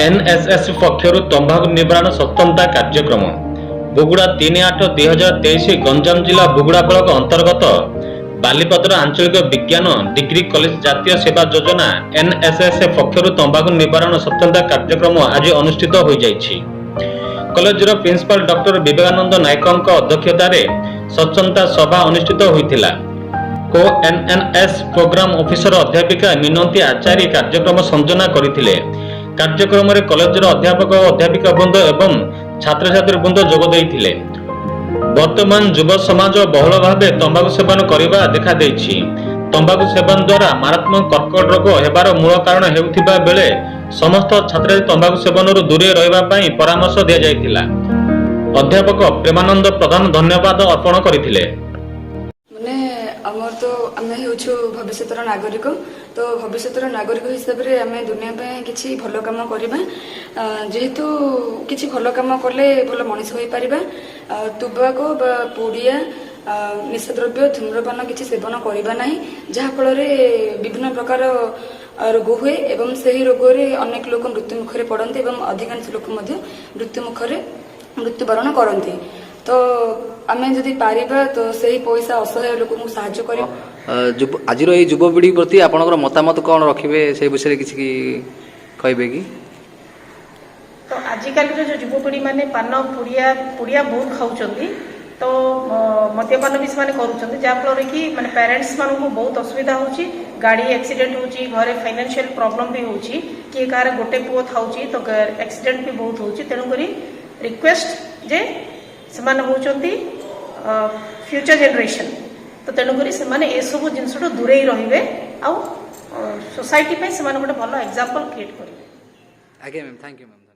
NSS ପକ୍ଷରୁ ତମ୍ବାଖୁ ନିବାରଣ ସଚେତନତା କାର୍ଯ୍ୟକ୍ରମ। ବୁଗୁଡ଼ା, 3/8/2023, ଗଞ୍ଜାମ ଜିଲ୍ଲା ବୁଗୁଡ଼ା ବ୍ଲକ ଅନ୍ତର୍ଗତ ବାଲିପଦର ଆଞ୍ଚଳିକ ବିଜ୍ଞାନ ଡିଗ୍ରୀ କଲେଜ ଜାତୀୟ ସେବା ଯୋଜନା ଏନ୍ଏସ୍ଏସ୍ ପକ୍ଷରୁ ତମ୍ବାଖୁ ନିବାରଣ ସଚେତନତା କାର୍ଯ୍ୟକ୍ରମ ଆଜି ଅନୁଷ୍ଠିତ ହୋଇଯାଇଛି। କଲେଜର ପ୍ରିନ୍ସିପାଲ ଡକ୍ଟର ବିବେକାନନ୍ଦ ନାୟକଙ୍କ ଅଧ୍ୟକ୍ଷତାରେ ସଚେତନତା ସଭା ଅନୁଷ୍ଠିତ ହୋଇଥିଲା। କୋ ଏନ୍ଏନ୍ଏସ୍ ପ୍ରୋଗ୍ରାମ ଅଫିସର ଅଧ୍ୟାପିକା ମିନତୀ ଆଚାରୀ କାର୍ଯ୍ୟକ୍ରମ ସଂଯୋଜନା କରିଥିଲେ। କାର୍ଯ୍ୟକ୍ରମରେ କଲେଜର ଅଧ୍ୟାପକ ଓ ଅଧ୍ୟାପିକା ବୃନ୍ଦ ଏବଂ ଛାତ୍ରଛାତ୍ରୀ ବୃନ୍ଦ ଯୋଗ ଦେଇଥିଲେ। ବର୍ତ୍ତମାନ ଯୁବ ସମାଜ ବହୁଳ ଭାବେ ତମ୍ବାଖୁ ସେବନ କରିବା ଦେଖାଦେଇଛି। ତମ୍ବାଖୁ ସେବନ ଦ୍ୱାରା ମାରାତ୍ମକ କର୍କଟ ରୋଗ ହେବାର ମୂଳ କାରଣ ହେଉଥିବା ବେଳେ ସମସ୍ତ ଛାତ୍ରଛାତ୍ରୀ ତମ୍ବାଖୁ ସେବନରୁ ଦୂରେଇ ରହିବା ପାଇଁ ପରାମର୍ଶ ଦିଆଯାଇଥିଲା। ଅଧ୍ୟାପକ ପ୍ରେମାନନ୍ଦ ପ୍ରଧାନ ଧନ୍ୟବାଦ ଅର୍ପଣ କରିଥିଲେ। ମାନେ ଆମର ତ ଆମେ ହେଉଛୁ ଭବିଷ୍ୟତର ନାଗରିକ। ତ ଭବିଷ୍ୟତର ନାଗରିକ ହିସାବରେ ଆମେ ଦୁନିଆ ପାଇଁ କିଛି ଭଲ କାମ କରିବା। ଯେହେତୁ କିଛି ଭଲ କାମ କଲେ ଭଲ ମଣିଷ ହୋଇପାରିବା। ତୁବାକ ବା ପୁଡ଼ିଆ, ନିଶାଦ୍ରବ୍ୟ, ଧୂମ୍ରପାନ କିଛି ସେବନ କରିବା ନାହିଁ, ଯାହାଫଳରେ ବିଭିନ୍ନ ପ୍ରକାର ରୋଗ ହୁଏ ଏବଂ ସେହି ରୋଗରେ ଅନେକ ଲୋକ ମୃତ୍ୟୁ ମୁଖରେ ପଡ଼ନ୍ତି ଏବଂ ଅଧିକାଂଶ ଲୋକ ମଧ୍ୟ ମୃତ୍ୟୁ ମୁଖରେ ମୃତ୍ୟୁବରଣ କରନ୍ତି। ତ ଆମେ ଯଦି ପାରିବା, ତ ସେହି ପଇସା ଅସହାୟ ଲୋକଙ୍କୁ ସାହାଯ୍ୟ କରିବା। ଆଜିର ଏଇ ଯୁବପିଢ଼ି ପ୍ରତି ଆପଣଙ୍କର ମତାମତ କ'ଣ ରଖିବେ, ସେ ବିଷୟରେ କିଛି କି କହିବେ କି? ତ ଆଜିକାଲିର ଯେଉଁ ଯୁବପିଢ଼ି ମାନେ ପାନ, ପୁଡ଼ିଆ, ପୁଡ଼ିଆ ବହୁତ ଖାଉଛନ୍ତି, ତ ମଦ୍ୟପାନ ବି ସେମାନେ କରୁଛନ୍ତି, ଯାହାଫଳରେ କି ମାନେ ପ୍ୟାରେଣ୍ଟସ୍ ମାନଙ୍କୁ ବହୁତ ଅସୁବିଧା ହେଉଛି। ଗାଡ଼ି ଆକ୍ସିଡେଣ୍ଟ ହେଉଛି, ଘରେ ଫାଇନାନ୍ସିଆଲ ପ୍ରୋବ୍ଲେମ୍ ବି ହେଉଛି। କିଏ କାହାର ଗୋଟେ ପୁଅ ଥାଉଛି, ତ ଆକ୍ସିଡେଣ୍ଟ ବି ବହୁତ ହେଉଛି। ତେଣୁକରି ରିକ୍ୱେଷ୍ଟ ଯେ ସେମାନେ ହେଉଛନ୍ତି ଫ୍ୟୁଚର ଜେନେରେସନ୍, ତ ତେଣୁକରି ସେମାନେ ଏସବୁ ଜିନିଷଠୁ ଦୂରେଇ ରହିବେ ଆଉ ସୋସାଇଟି ପାଇଁ ସେମାନେ ଗୋଟେ ଭଲ ଏକ୍ଜାମ୍ପଲ୍ କ୍ରିଏଟ୍ କରିବେ। ଆଜ୍ଞା ମ୍ୟାମ୍, thank you ma'am.